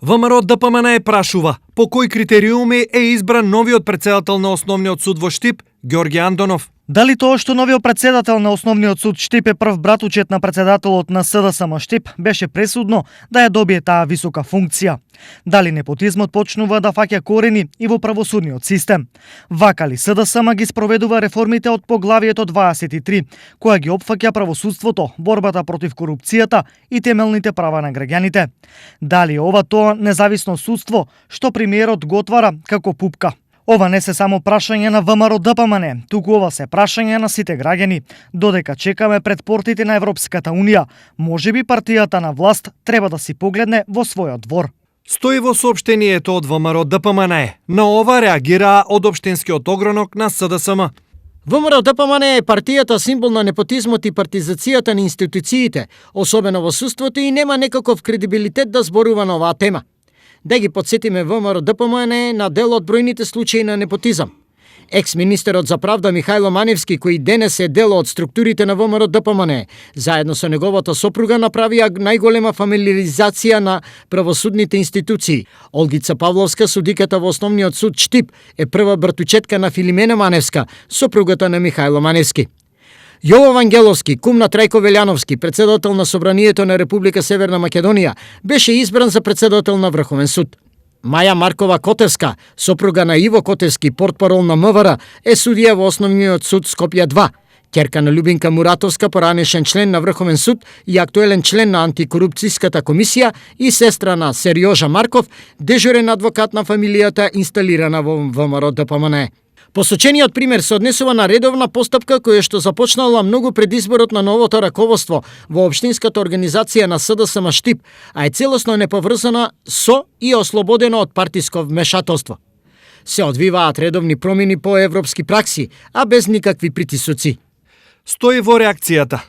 ВМРО ДПМН прашува по кои критериуми е избран новиот претседател на Основниот суд во Штип, Ѓорѓе Андонов. Дали тоа што новиот претседател на Основниот суд Штип е прв братучет на претседателот на СДСМ Штип беше пресудно да ја добие таа висока функција? Дали непотизмот почнува да фаќа корени и во правосудниот систем? Вака ли СДСМ ги спроведува реформите од поглавието 23, која ги опфаќа правосудството, борбата против корупцијата и темелните права на граѓаните? Дали ова тоа независно судство што премиерот го отвара како пупка? Ова не се само прашање на ВМРО ДПМН, туку ова се прашање на сите граѓани. Додека чекаме пред портите на Европската Унија, можеби партијата на власт треба да си погледне во својот двор. Стои во соопштението од ВМРО ДПМН. На ова реагираа од општинскиот огранок на СДСМ. ВМРО ДПМН е партијата символ на непотизмот и партизацијата на институциите, особено во судството, и нема некаков кредибилитет да зборува на оваа тема. Да ги подсетиме ВМРО ДПМН на дел од бројните случаи на непотизам. Екс-министерот за правда Михајло Маневски, кој денес е дел од структурите на ВМРО ДПМН, заедно со неговата сопруга направија најголема фамилиаризација на правосудните институции. Олгица Павловска, судиката во Основниот суд Штип, е прва братучетка на Филимена Маневска, сопругата на Михајло Маневски. Јово Вангеловски, кум на Трајко Велјановски, председател на Собранието на Република Северна Македонија, беше избран за председател на Врховен суд. Маја Маркова Котевска, сопруга на Иво Котевски, портпарол на МВР, е судија во Основниот суд Скопје 2. Ќерка на Љубинка Муратовска, поранешен член на Врховен суд и актуелен член на антикорупцијската комисија, и сестра на Серјожа Марков, дежурен адвокат на фамилијата инсталирана во ВМРО ДПМН. Посочениот пример се однесува на редовна постапка која што започнала многу пред изборот на новото раководство во општинската организација на СДСМ Штип, а е целосно неповрзана со и ослободена од партиско вмешателство. Се одвиваат редовни промени по европски пракси, а без никакви притисоци. Стои во реакцијата.